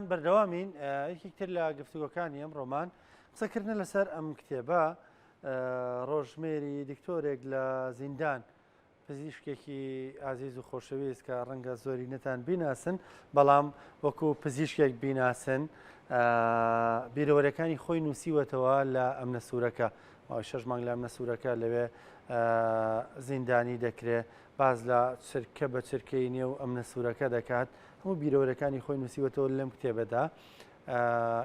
بەردەوامین یەکێک تر لە گفتوگۆکانی ئەمڕۆمان قسەکردنە لەسەر ئەم کتێبە ڕۆژمێری دکتۆرێک لە زیندان پزیشکێکی ئازیز و خۆشەویست کە ڕەنگە زۆرینەتان بیناسن بەڵام وەکو پزیشکێک بیناسن بیرەوەرەکانی خۆی نووسیوەتەوە لە ئەمنە سوورەکە ماوەی شەش مانگ لە ئەمنە سوورەکە لەوێ زیندانی دەکرێ باز لە چرکە بە چرکەی نێو ئەمنە سوورەکە دەکات هەموو بیرەوەرەکانی خۆی نووسیوەتەوە لەم کتێبەدا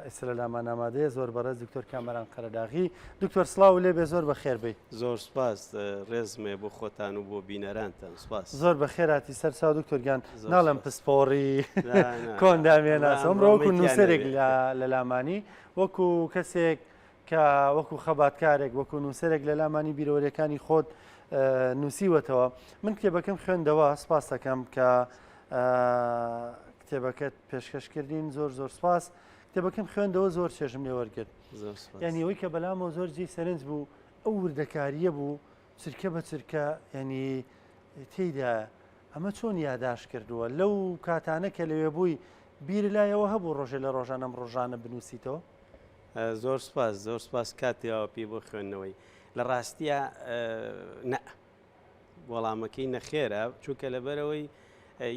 ئێستا لە لامان ئامادەیە زۆر بەڕێز دکتۆر کامەران قەرەداغی دکتۆر سڵاو لێ بێ زۆر بەخێر بێی. زۆر سپاس ڕێزمێ بۆ خۆتان و بۆ بینەرانتان سپاس. زۆر بەخێراتی سەر چاو دکتۆر گیان ناڵێم پسپۆڕی کۆندامێناسە ئەمڕۆ وەکو نووسەرێک لە لامانی وەکو کەسێک کە وەکو خەباتکارێک وەکو نووسەرێک لە لامانی بیرەوەریەکانی خۆت نووسیوەتەوە من کتێبەکەم خوێندەوە سپاس دەکەم کە کتێبەکەت پێشکەش کردین زۆر زۆر سپاس کتێبەکەم خوێندەوە زۆر چێژم لێ وەرگرت یعنی ئەوەی کە بەلامەوە زۆر جێی سەرنج بوو ئەو وردەکاریە بوو چرکە بە چرکە یعنی تێیدا ئەمە چۆن یاداش کردووە لەو کاتانە کە لەوێ بووی بیر لایەوە هەبوو ڕۆژێ لە ڕۆژانەم ڕۆژانە بنووسیتەوە زۆر سپاس زۆر سپاس کاتیاوە پێ بۆ خوێندنەوەی لە ڕاستیە نە وەڵامەکەی نەخێرە چونکە لەبەرەوەی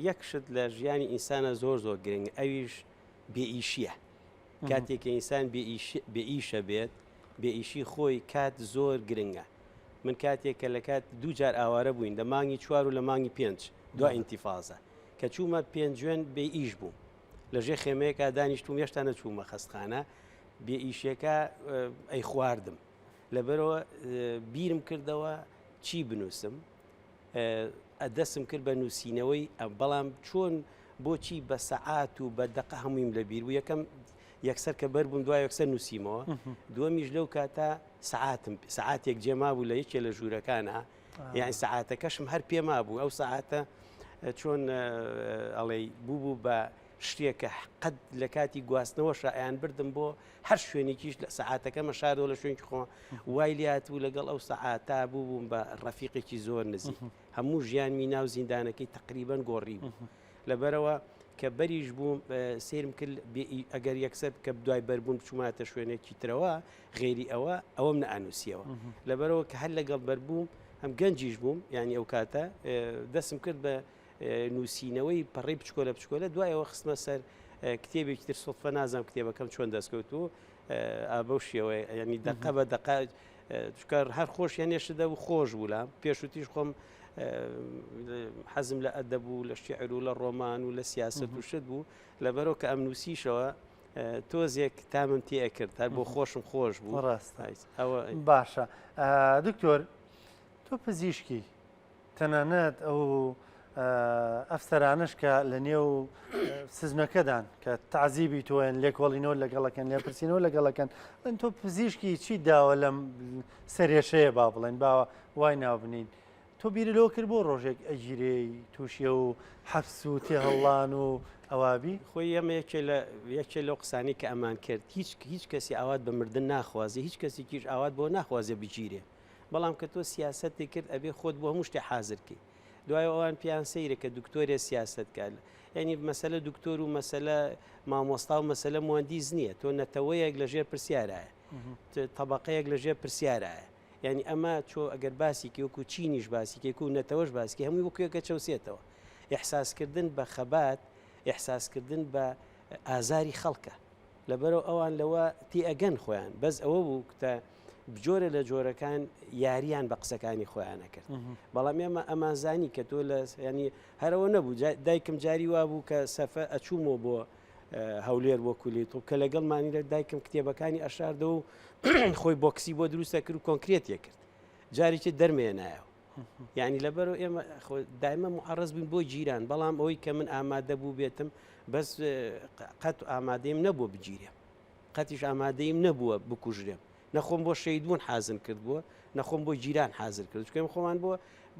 یەک شت لە ژیانی ئینسانە زۆر زۆر گرنگ ئەویش بێئیشیە کاتێک کە ئینسان بێئیشە بێت بێئیشی خۆی کات زۆر گرنگە من کاتێک کە لە کات دوو جار ئاوارە بووین لە مانگی چوار و لە مانگی پێنج دو ئینتیفازە کە چوومە پێنجوێن بێ ئیش بووم لە ژێ خێمەیەکە دانیشتوم هێشتا نەچوومە خەستخانە بێ ئیشێکە ئەی خواردم لەبەرەوە بیرم کردەوە چی بنووسم دەستم کرد بە نووسینەوەی بەڵام چۆن بۆچی بە سەعات و بە دەقە هەموویم لە بیر بوو یەکەم یەکسەر کە بەر بووم دوای یەکسەر نووسیمەوە دووەمیش لەو کاتە سەعاتم سەعاتێک جێما بوو لە یەکێ لە ژوورەکانە یان سەعاتەکەشم هەر پێما بوو ئەو سەعاتە چۆن ئەڵێ بوو بوو بە شتێک کە قەت لە کاتی گواستنەوەشا ئەیان بردم بۆ هەر شوێنێکیش لە سەعاتەکەمە شاردەوە لە شوێنکی خۆ وای لات بوو لەگەڵ ئەو سەعاتا بوو بووم بە ڕەفیقێکی زۆر نزیک هەموو ژیانمی ناو زیندانەکەی تقریبان گۆڕی بوو لەبەرەوە کە بەریش بووم سەیرم کرد ئەگەر یەکسەر کە دوای بەربوون بچووماتە شوێنێکی ترەوە غێری ئەوە ئەوەم نەئەنووسیەوە لەبەرەوە کە هەر لەگەڵ بەربووم هەم گەنجیش بووم یعنی ئەو کاتە دەستم کرد بە نووسینەوەی پەڕەی بچکۆلە بچکۆلە دوایەوە خستمە سەر کتێبێکی تر سوتفە نازانم کتێبەکەم چۆن دەستکەوت و بەو شێوەیە ینی دقە بە دقە چکار هەر خۆش یانێشت دەبوو خۆش بوو لام پێشوتیش خۆم حەزم لە ئەدەب و لە شعر و لە ڕۆمان و لە سیاست و شت بوو لەبەرەوە کە ئەم نووسیشەوە تۆزێک تامم تێ کرد هەر بۆ خۆشم خۆش بوو ڕاستە ئەوە باشە دکتۆر تۆ پزیشکی تەنانەت ئەو ئەفسەرانەش کە لە نێو سزنەکەدان کە تعزیبی تۆیان لێکۆڵینەوە لەگەڵەکەن لێپرسینەوە لەگەڵەکەن من تۆ پزیشکی چی داوە لەم سەرێشەیە با بڵێن باوە وای ناوبنین تۆ بیری لەوە کرد بۆ ڕۆژێک ئەگیرێی تووشیە و حەفس و تێهەڵان و ئەوابی خۆی ئەمە یەکێ لە یەکێ لەو قسانی کە ئەمان کرد هیچ هیچ کەسی ئاوات بە مردن ناخوازێ هیچ کەسێکیش ئاوات بۆ ناخوازێ بگیرێ بەڵام کە تۆ سیاسەتی کرد ئەبێ خۆت بۆ هەموو شتێ حازر کەی دوای ئەوان پێیان سەیرە کە دکتۆرێ سیاسەت کات یعنی مەسەلە دکتۆر و مەسەلە مامۆستا و مەسەلە موەندیس نییە تۆ نەتەوەیەک لە ژێر پرسیارایە تەبقەیەک لە ژێر پرسیارایە یعنی ئەمە چۆ ئەگەر باسیکی وەکو چینیش باسیکێک و نەتەوەش باسکی هەمووی وەکوێکە چەوسێتەوە ئیحساسکردن بە خەبات ئیحساسکردن بە ئازاری خەڵکە لەبەرئەوە ئەوان لەوە تێئەگەن خۆیان بەس ئەوە بوو کە جۆرە لە جۆرەکان یاریان بە قسەکانی خۆیان نەکرد بەڵام ئێمە ئەمانزانی کە تۆ لە ینی هەرەوە نەبوو دایکم جاری وا بوو کە سەفە ئەچوومەوە بۆ هەولێر بۆ کولی تۆ کە لەگەڵ مانی لە دایکم کتێبەکانی ئەشاردەوە و خۆی بۆکسی بۆ دروستە کرد و کۆنکرێتێ کرد جارێکی دەرمێنایەوە یعنی لەبەرو ئێمە دایمە معڕز بووین بۆ گیران بەڵام ئەوەی کە من ئامادە بوو بێتم بەس قەت ئامادەیم نەبووە بگیرێم قەتیش ئامادەیم نەبووە بکوژرێم نەخۆم بۆ شەید بوون حازن کرد بووە نەخۆم بۆ گیران حازر کرد چکەم خۆمان بۆ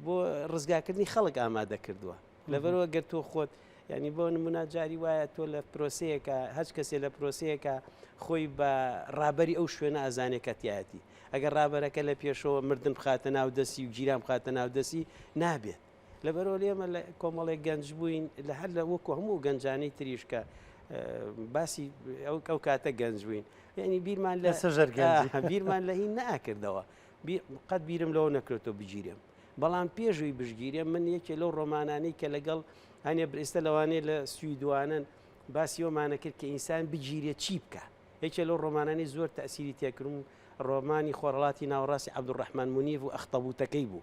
بۆ ڕزگاکردنی خەڵک ئامادە کردووە لەبەرەوە گەر تۆ خۆت یعنی بۆ نمونە جاری وایە تۆ لە پرۆسەیەکە هەچ کەسێ لە پرۆسەیەکە خۆی بە ڕابەری ئەو شوێنە ئازانێک کەتیایەتی ئەگەر ڕابەرەکە لە پێشەوە مردن بخاتە ناو دەستی و گیران بخاتە ناو دەستی نابێت لەبەرەوە لێمە لە کۆمەڵێک گەنج بووین لە هەر لە وەکو هەموو گەنجانی تریش کە. باسی ئەو ئەو کاتە گەنج بووین یعنی بیرمان لە بیرمان لە هین ناکردەوە قەت بیرم لەوە نەکردەوە بگیرێم بەڵام پێشووی بشگیرێم من یەکێ لەو ڕۆمانانەی کە لەگەڵ هەنێ ئێستا لەوانەیە لە سویدوانن باسی ئەومانە کرد کە ئینسان بگیرێ چی بکە یەکێ لەو ڕۆمانانی زۆر تەسیری تێکردم ڕۆمانی خۆرهەڵاتی ناوەڕاستی عەبدولڕەحمان مونیف و ئەختەبوتەکەی بوو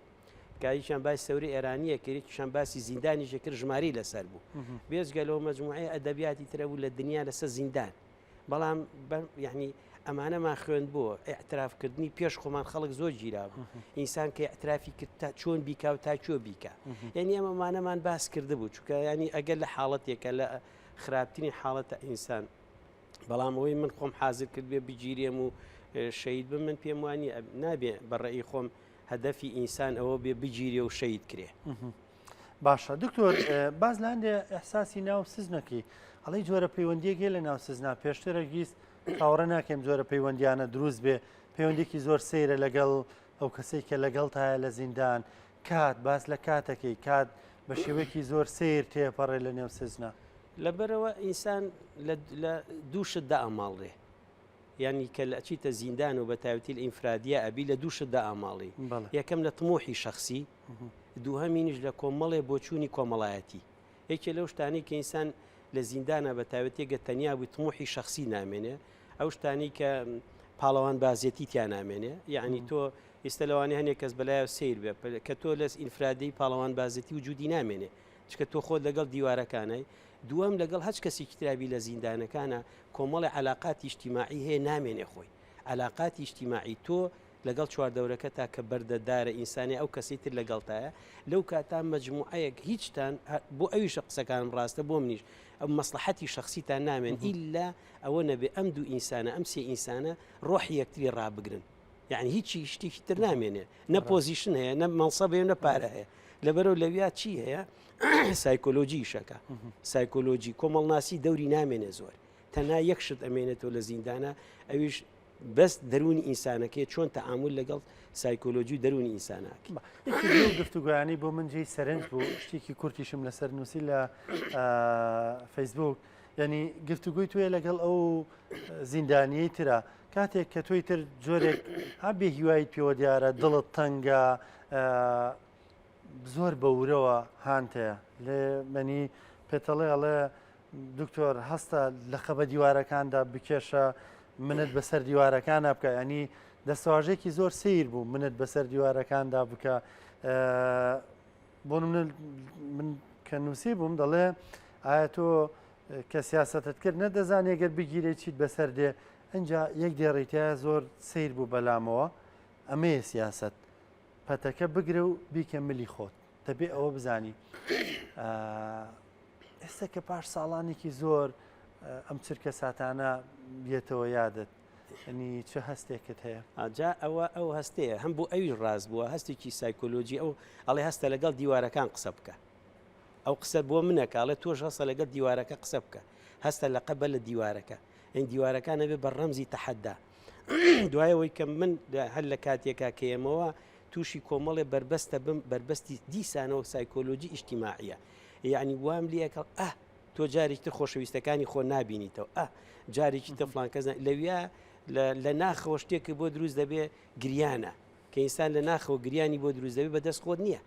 کە یەکیان باسی سەوری ئێرانیە کرد یەکیشان باسی زیندانیشی کرد ژمارەی لەسەر بوو بێجگە لەو مەجموعەی ئەدەبیاتی ترە بوو لە دنیا لەسەر زیندان بەڵام یعنی ئەمانەمان خوێند بۆ اعترافکردنی پێش خۆمان خەڵک زۆر گیرا بوو ئینسان کە اعترافی کرد تا چۆن بیکا و تا کوێ بیکا یعنی ئەمانەمان باس کردبوو چونکە ینی ئەگەر لە حاڵەتێکە لە خراپترین حاڵەتە ئینسان بەڵام ئەوەی من خۆم حازر کرد بێ بگیرێم و شەید بم من پێم وانی نابێ بە ڕێی خۆم هەدەفی ئینسان ئەوە بێ بگیرێ و شەید کرێ. باشە دکتۆر باز لە هەندێ ئەحساسی ناو سزنەکەی ئەڵی جۆرە پەیوەندیەکەی لە ناو سزنا پێشترە گیست چاوەڕێ ناکەم جۆرە پەیوەندیانە دروست بێ پەیوەندێکی زۆر سەیرە لەگەڵ ئەو کەسێک کە لەگەڵ تایە لە زیندان کات باس لە کاتەکەی کات بە شێوەیەکی زۆر سیر تێپەڕێ لە نێو سزنا. لەبەرئەوە ئینسان لە دوو شت دائەماڵرێ یانی کە لە ئەچیتە زیندان و بە تایبەتی لە ئینفرادیا ئەبی لە دوو شت دائەماڵی یەکەم لە تموحی شەخسی دووهەمینیش لە کۆمەڵێ بۆچوونی کۆمەڵایەتی یەکێ لەو شتانەی کە ئینسان لە زیندانە بە تایبەتی گە تەنیا بووی تموحی شەخسی نامێنێ ئەو شتانی کە پاڵەوان بازیەتی تیا نامێنێ یعنی تۆ ئێستا لەوانەیە هەنێک کەس بەلایەوە سیر بێ کە تۆ لەس ئینفرادی پاڵەوان بازێتی وجودی نامێنێ چکە تۆ خۆت لەگەڵ دیوارەکانای، دووەم لەگەڵ هەچ کەسێکی ترا بی لە زیندانەکانا کۆمەڵێ عەلاقاتی ئیجتیماعی هەیە نامێنێ خۆی عەلاقاتی ئیجتیماعی تۆ لەگەڵ چواردەورەکەتا کە بەردە دارە ئینسانێ ئەو کەسەی تر لەگەڵتایە لەو کاتا مەجموعەیەک هیچتان بۆ ئەویشە قسەکانم ڕاستە بۆ منیش ئەو مەسڵەحەتی شەخسیتان نامێن ئیلا ئەوە نەبێ ئەم دوو ئینسانە ئەم سێ ئینسانە ڕۆحی یەکتری ڕابگرن یعنی هیچی شتێکی تر نامێنێ نە position هەیە نە مەنسەب هەیە نە پارە هەیە لەبەرەوە لەویا چی هەیە سایکۆلۆژی ئیشەکە سایکۆلۆژی کۆمەڵناسی دەوری نامێنێ زۆر تەنها یەک شت ئەمێنێتەوە لە زیندانە ئەویش بەس دەروونی ئینسانەکەی چۆن تەعامول لەگەڵ سایکۆلۆژی و دەروونی ئینساناکی گفتوگویانی بۆ من جێی سەرنج بوو شتێکی کورتیشم لەسەر نووسی لە فەیسبوک یعنی گفتوگوی توێ لەگەڵ ئەو زیندانیەی ترە کاتێک کە تۆی تر جۆرێک ها بێ هیوایت پێوە دیارە دڵت تەنگە زۆر بە ورەوە هانتەیە لێ مەنی پێتەڵێ ئەڵێ دکتۆر هەستە لەقە بە دیوارەکاندا بکێشە منت بەسەر دیوارەکانە بکە ینی دەستواژێکی زۆر سیر بوو منت بەسەر دیوارەکاندا بکە بۆ من من کە نووسی بووم دەڵێ ئایا تۆ کە سیاستت کرد نەدەزانانی گەر بگیرێ چیت بەسەر دێ ئەجا یەک دێڕیتە زۆر سیر بوو بەلامەوە ئەمەیە سیاست پەتەکە بگرە و بیکە ملی خۆت دەبێ ئەوە بزانی ئێستا کە پاش ساڵانێکی زۆر ئەم چرکە ساتانە بێتەوە یادت ینی چه هەستێکت هەیە جا ئەوە ئەو هەستەیە هەم بۆ ئەوی ڕاست بووە هەستێکی سایکۆلۆژی ئەو ئەڵێ هەستە لەگەڵ دیوارەکان قسە بکە ئەو قسە بۆ منە کاڵێ تۆش هەستە لەگەڵ دیوارەکە قسە بکە هەستە لە قەبە لە دیوارەکە ئەین دیوارەکان ئەبێ بە ڕەمزی تەحەدا دوای ئەوەی کە من هەر لە کاتێکا کە ئێمەوە تووشی کۆمەڵێ بەربەستە بم بەربەستی دیسانەوە سایکۆلۆژی ئیجتیماعیە یعنی وام لێکە ئە تۆ جارێکی تر خۆشەویستەکانی خۆ نابینیتەوە ئە جارێکی تر فلان کەس لەویا لە ناخەوە شتێک بۆ دروست دەبێ گریانە کە ئینسان لە ناخەوە گریانی بۆ دروست دەبێ بەدەست خۆت نییە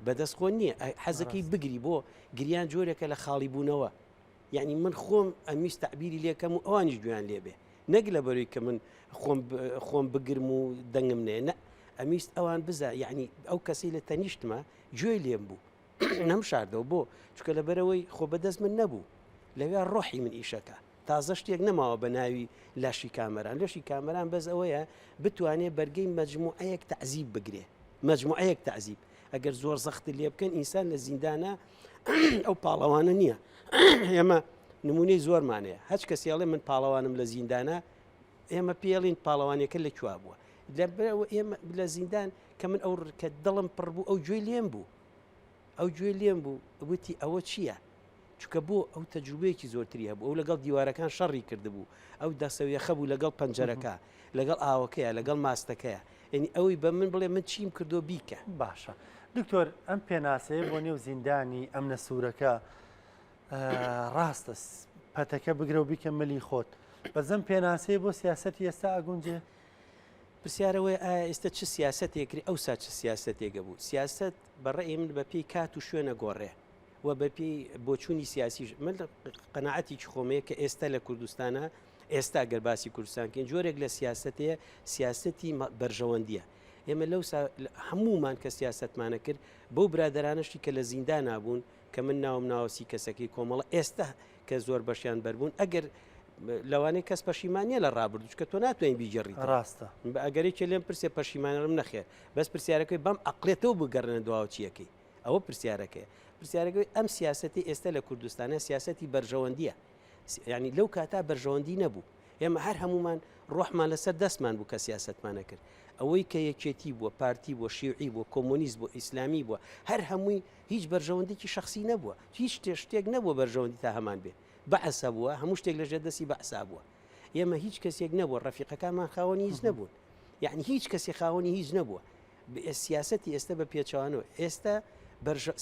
بەدەست خۆ نییە حەزەکەی بگری بۆ گریان جۆرێکە لە خاڵی بوونەوە یەعنی من خۆم ئەمویست تەعبیری لێ کەم و ئەوانیش گوێیان لێ بێ نەک لەبەروی کە من خۆم خۆم بگرم و دەنگم نێ نە ئەمویست ئەوان بزا یعنی ئەو کەسی لە تەنیشتمە گوێی لێم بوو نەم شاردەوە بۆ چکە لەبەرەوەی خۆ بەدەست من نەبوو لەوێ ڕۆحی من ئیشەکە تازە شتێک نەماوە بە ناوی لەشی کامەران لەشی کامەران بەس ئەوەیە بتوانێ بەرگەی مەجموعەیەک تەعزیب بگرێ مەجموعەیەک تەعزیب ئەگەر زۆر زەخت لێ بکەن ئینسان لە زیندانە ئەو پاڵەوانە نییە ئێمە نمونەی زۆرمانەیە هەچ کەسیڵێ من پاڵەوانم لە زیندانە ئێمە پێڵین پاڵەوانەکە لە کووا بووە لەبەرەوە ئێمە لە زیندان کە من ئەو کە دڵم پڕ بوو ئەو گوێی لێم بوو ئەو گوێی لێم بوو وتی ئەوە چییە؟ چونکە بۆ ئەو تەجروبەیەکی زۆرتری هەبوو ئەو لەگەڵ دیوارەکان شەڕی کردبوو ئەو دەسەویەخە بوو لەگەڵ پەنجەرەکە لەگەڵ ئاوەکەیە لەگەڵ ماستەکەیە یعنی ئەوی بە من بڵێ من چیم کردو بیکە. باشە دکتۆر ئەم پێناسەیە بۆ نێو زیندانی ئەمنە سوورەکە ڕاستە. پەتەکە بگرە و بیکە ملی خۆت. بەس ئەم پێناسەیە بۆ سیاسەتی ئێستا ئەگونجێ؟ پرسیار ئەوەیە ئایا ئێستا چ سیاسەتێک کرێ ئەوسا چ سیاسەتێک ئەبوو؟ سیاسەت بە ڕەئی من بە پێی کات و شوێن ئەگۆڕێ و بە پێی بۆچوونی سیاسیش من قەناعەتێکی خۆم هەیە کە ئێستا لە کوردستانە ئێستا گەر باسی کوردستان کەین جۆرێک لە سیاسەتەیە سیاسەتی بەرژەوەندیە ئێمە لەو هەمومان کە سیاستمانە کرد بەو برادرانەشی کە لە زیندانا بوون کە من ناوم ناوە سی کەسەکەی کۆمەڵە ئێستا کە زۆر بەشیان بەربوون ئەگەر لەوانەیە کەس پەشیمان نیە لە ڕابردوو چکە تۆ ناتوانین بیگەڕیت ڕاستە بە ئەگەرێکی لێم پرسێ پەشیمانم نەخێر بەس پرسیارەکەی بەم عقلێتەوە بگەڕێنە دواوە چیەکەی ئەوە پرسیارەکەی پرسیارەکەی ئەم سیاسەتی ئێستا لە کوردستانە سیاسەتی بەرژەوەندیە یعنی لەو کاتا بەرژەوەندی نەبوو ئێمە هەر هەمومان ڕۆحمان لەسەر دەستمان بوو کە سیاستمانە کرد ئەوەی کە یەکێتی بووە پارتی بووە شیوعی بووە کۆمۆنیست بووە ئیسلامی بووە هەر هەمووی هیچ بەرژەوەندێکی شخصی نەبووە هیچ شتێک نەبووە بەرژەوەندی تا هەمان بێ بەعس هەبووە هەموو شتێک لەژێر دەستی بەعسا بووە ئێمە هیچ کەسێک نەبووە ڕەفیقەکانمان خاوەنی هیچ نەبوون یعنی هیچ کەسی خاوەنی هیچ نەبووە سیاستی ئێستا بە پێچوانەوە ئێستا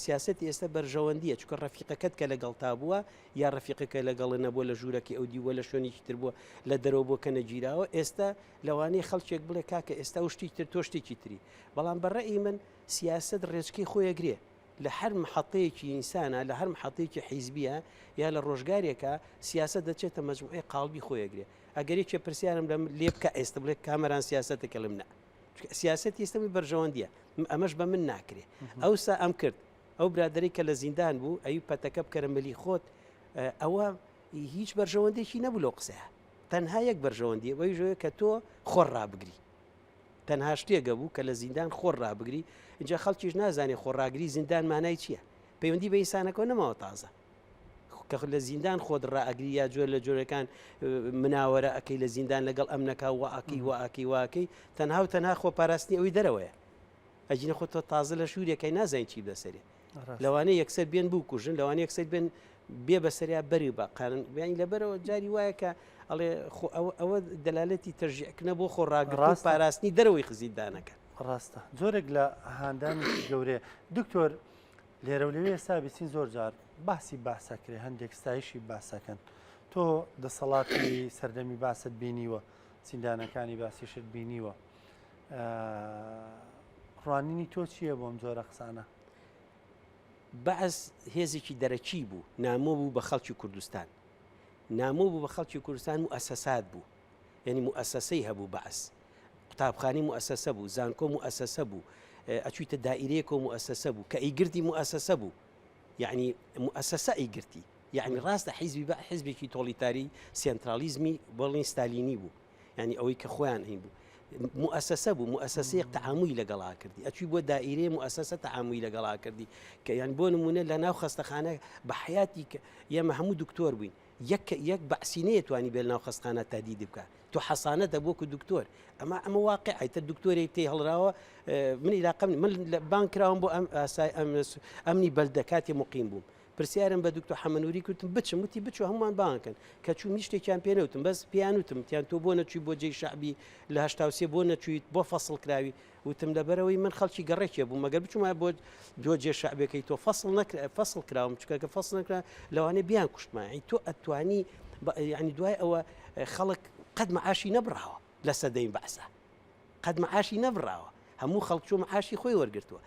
سیاستی ئێستا بەرژەوەندیە چکە ڕەفیقەکەت کە لەگەڵ تا بووە یا ڕەفیقەکە لەگەڵ نەبووە لە ژوورەکەی ئەو دیوە لە شوێنێکی تر بووە لە دەرەوە بۆ کە نەگیراوە ئێستا لەوانەیە خەڵکێک بڵێ کاکە ئێستا و شتی تر تۆ شتێکی تری بەڵام بە ڕەئی من سیاست ڕێچکەی خۆیەگرێ لە هەر محەتەیەکی ئینسانا، لە هەر محەتەیەکی حیزبییە یا لە ڕۆژگارێکا سیاسەت دەچێتە مەجموعەی قاڵبی خۆی ئەگرێ. ئەگەر یەکێ پرسیارم لە لێ بکا ئێستە بڵێ کامەران سیاسەتێک ئەڵێم نا. چونکە سیاسەتی ئێستە بووی بەرژەوەندییە. ئەمەش بە من ناکرێ. ئەوسا ئەم کرد. ئەو برادەرەی کە لە زیندان بوو ئەوی پەتەکە بکەرە ملی خۆت ئەوە هیچ بەرژەوەندێکی نەبوو لەو قسەیە. تەنها یەک بەرژەوەندی ئەویش ئەوەیە کە تۆ خۆر ڕابگری. تەنها شتێک هەبوو کە لە زیندان خۆر ڕابگری، ئینجا خەڵکیش نازانێ خۆڕاگری زیندان مانای چییە؟ پەیوەندی بە ئینسانەکەوە نەماوە تازە. کە لە زیندان خۆت ڕائەگری یا جۆر لە جۆرەکان مناوەرە ئەەکەی لە زیندان لەگەڵ ئەم نەکا واکەی واکەی واکەی تەنها و تەنها خۆ پاراستنی ئەوی دەرەوەیە. ئەگینە خۆ تۆ تازە لە ژوورێکەی نازانین چی بەسەرێ. لەوانەیە یەکسەر بێن بکوژن لەوانەیە یەکسەر بێن بێ بەسەریا بەری بە قارن بیانی لەبەرەوە جاری وایە کە ئەڵێ ئەوە دەلالەتی تەژیعکنە بۆ خۆ ڕاگرڕاست پاراستنی دەرەوەی خزیدانەکە ڕاستە جۆرێک لە هاندانی گەورەیە دکتۆر لێرە و لەوێ ئێستا بیستین زۆر جار باسی باسەکرێ هەندێک ستایشی باسەکەن تۆ دەسەڵاتی سەردەمی باست بینیوە زیندانەکانی باسیشت بینیوە ڕوانینی تۆ چییە بۆم جۆرە قسانە؟ بەعس هێزێکی دەرەکی بوو، نامۆ بوو بە خەڵکی کوردستان. نامۆ بوو بە خەڵکی کوردستان موئەسەسات بوو. یعنی موئەسەسەی هەبوو بەعس. قوتابخانەی موئەسەسە بوو، زانکۆ موئەسەسە بوو، ئەچوویتە دائیرەیەکەوە موئەسەسە بوو، کە ئەیگرتی موئەسەسە بوو. یعنی موئەسەسە ئەیگرتی. یعنی ڕاستە حیزبی بەعس حیزبێکی تۆڵیتاری سێنترالیزمی بڵین ستالینی بوو. یانی ئەوەی کە خۆیان هین بوو موئەسەسە بوو موئەسەسەیەک تەعامولی لەگەڵا کردی ئەچوی بۆ دائیرەیە موئەسەسە تەعامولی لەگەڵا کردی کە یان بۆ نمونە لە ناو خەستەخانە بە حیاتی کە ئێمە هەموو دکتۆر بووین یەک یەک بەعسی نەیەتوانی بێ ناو خەستخانە تهدیدی بکە تۆ حەسانە دەبووکو دکتۆر ئەمە ئەمە واقع تر دکتۆرێک تێ هەڵراوە من عیلاقەم من بانگ کراوم بۆ ئەم ئاسای ئەم ئەمنی بەلدە کاتی مقیم بووم پرسیارم بە دکتۆر حەمەنوری کردم بچم وتی بچۆ هەمووان بانگ کەن کە چووم هیچ شتێکیان پێ نەوتم بەس پێیان وتم تیان تۆ بۆ نەچووی بۆ جێی شەعبی لە 83 بۆ نەچوویت بۆ فەسڵ کراوی وتم لەبەرەوەی من خەڵکی گەڕێکێ بووم مەگەر بچوومە بۆ بۆ جێ شەعبەکەی تۆ فەسڵ نەکرا فەسڵ کراوم چکە کە فەسڵ نەکرا لەوانەیە بیان کوشتمە یعنی تۆ ئەتوانی یعنی دوای ئەوە خەڵک قەت معاشی نەبڕاوە لە سەدەی بەعسە قەت معاشی نەبڕاوە هەموو خەڵک چوو معاشی خۆی وەرگرتووە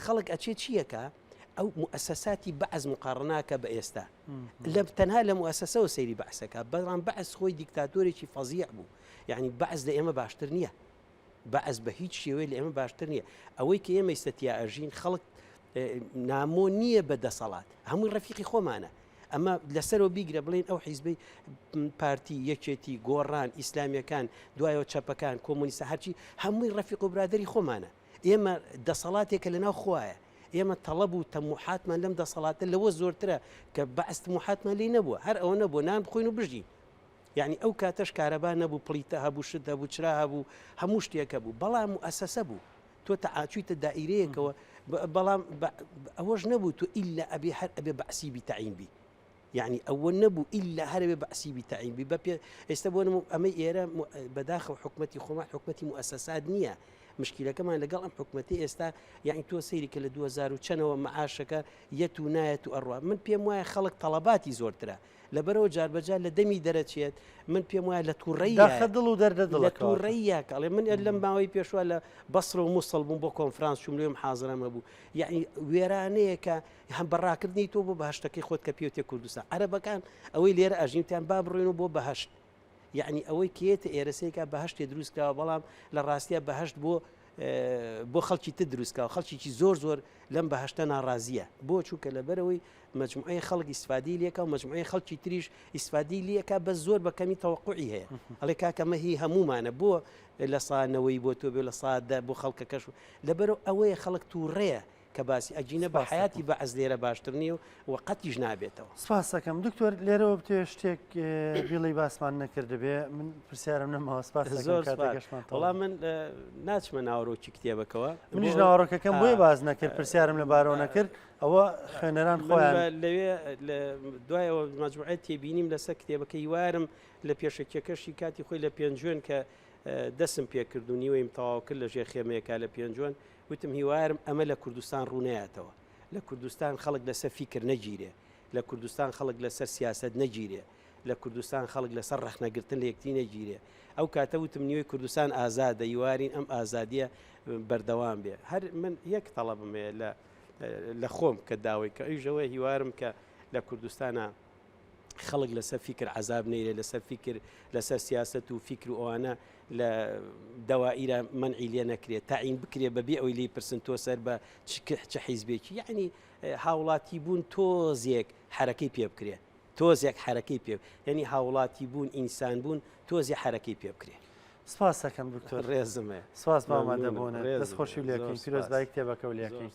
خەڵک ئەچێ چیەکە ئەو موئەسەساتی بەعس مقاڕناکە بە ئێستا لە تەنها لە موئەسەسەوە سەیری بەعسەکە بەڵام بەعس خۆی دیکتاتۆرێکی فەزیع بوو یعنی بەعس لە ئێمە باشتر نییە بەعس بە هیچ شێوەیە لە ئێمە باشتر نییە ئەوەی کە ئێمە ئیستا تیا ئەژین خەڵک نامۆ نییە بە دەسەڵات هەمووی ڕەفیقی خۆمانە ئەمە لەسەرەوە بیگرە بڵێن ئەو حیزبەی پارتی، یەکێتی، گۆڕان، ئیسلامیەکان، دوایەوە چەپەکان، کۆمۆنیستە هەرچی هەمووی ڕەفیق و برادەری خۆمانە. ئێمە دەسەڵاتێکە لەناو خوایە. ئێمە تەڵەب و تەموحاتمان لەم دەسەڵاتە لەوە زۆرترە کە بەعس تموحاتمان لێی نەبووە. هەر ئەوە نەبووە نان بخۆین و بژین. یعنی ئەو کاتەش کارەبا نەبوو، پڵیتە هەبوو، شت هەبوو، چرا هەبوو، هەموو شتێک هەبوو. بەڵام موئەسەسە بوو. تۆ تەعاچوویتە دائیرەیەکەوە بەڵام ئەوەش نەبوو تۆ ئیلا ئەبێ هەر ئەبێ بەعسی بی تەعین بی یعنی ئەوە نەبوو ئیلا هەر ئەبێ بەعسی بی تەعین بی بە پێ ئێستا بۆ نمو ئەمەی ئێرە بەداخەوە حکومەتی خۆمان حکومەتی موئەسەسات نییە. مشکیلەکەمان لەگەڵ ئەم حکومەتی ئێستا یعنی تۆ سەیری کە لە 2000 و چەنەوە معاشەکە یەت و نایەت و ئەڕوا من پێم وایە خەڵک تەڵەباتی زۆرترە لەبەرەوە جاربەجار لە دەمی دەرەچێت من پێم وایە لە تووڕەیە داخە دڵ و دەردە دڵ لە تووڕەیە کەڵێ من لەم ماوەی پێشوە لە بەسرە و موسڵ بووم بۆ کۆنفرانس چوم لێم حازرەمە بوو یعنی وێرانەیەکە هەم بە ڕاکردنی تۆ بۆ بەهشتەکەی خۆت کە پێوتێ کوردستان عەرەبەکان ئەوەی لێرە ئەژینتیان با بڕۆین و بۆ بەهشت یعنی ئەوەی کێتە ئێرەسێکە بەهشتێ دروست کراوە بەڵام لە ڕاستە بەهشت بۆ بۆ خەڵکی تر دروستکراوە خەڵکیی زۆر زۆر لەم بەهشتە ناڕازیە بۆ چونکە لەبەرەوەی مجموعەی خەڵک ئیسفادی لێکا و مجموعەی خەڵکی تریش ئیسفادی لێکا بە زۆر بە کەمی تەوەقعی هەیە ئەڵێ کاکەمە هی هەمومانە بۆ لە سانەوەی بۆ تۆ بێ لە سادە بۆ خەڵکەکەش لەبەرەوە ئەوەیە خەڵک تووڕەیە کە باسی ئەگینە بە حەیاتی بەعس لێرە باشتر نییە و قەتیش نابێتەوە. سپاس دەکەم دکتۆر لێرەوە بتەوێ شتێک بیڵێی باسمان نەکردبێ من پرسیارم نەماوە سپاس دەکەم زۆر سپاس. کاتەکەشمان تەواو. وەڵا من ناچمە ناوەرۆکی کتێبەکەوە منیش ناوەڕۆکەکەم بۆیە باس نەکرد پرسیارم لەبارەوە نەکرد ئەوە خوێنەران خۆیان لەوێ دوایەوە مەجموعەی تێبینیم لەسەر کتێبەکە هیوارم لە پێشەکیەکەشی کاتی خۆی لە پێنجوێن کە دەسم پێکرد و نیوەیم تەواو کرد لە ژێر خێمەیەکا لە پێنجوێن وتم هیوایارم ئەمە لە کوردستان ڕوونەیاتەوە، لە کوردستان خەڵک لەسەر فیکر نەگیرێ، لە کوردستان خەڵک لەسەر سیاسەت نەگیرێ، لە کوردستان خەڵک لەسەر ڕەخنەگرتن لە یەکتری نەگیرێ. ئەو کاتە وتم نیوەی کوردستان ئازادە، هیوارین ئەم ئازادییە بەردەوام بێ. هەر من یەک تەڵەبم هەیە لە لە خۆم کە داوای کە ئەویش ئەوەیە هیوارم کە لە کوردستانا خەڵک لەسەر فیکر عەزاب نەیرێ، لەسەر فیکر، لەسەر سیاسەت و فیکر و ئەوانە لە دەوائیرە مەنعی لێ نەکرێت، تەعین بکرێ بەبێ ئەوەی لێی پرسن تۆ سەر بە چ چ حیزبێکی، یەعنی هاوڵاتی بوون تۆزێک حەرەکەی پێ بکرێ، تۆزێک حەرەکەی پێ یەعنی هاوڵاتی بوون، ئینسان بوون تۆزێ حەرەکەی پێ بکرێ. سپاس دەکەم دکتۆر. ڕێزم هەیە. سپاس بۆ ئامادەبوونت. دەست خۆشی لێکەین. پیرۆزبایی کتێبەکەو لێکەین.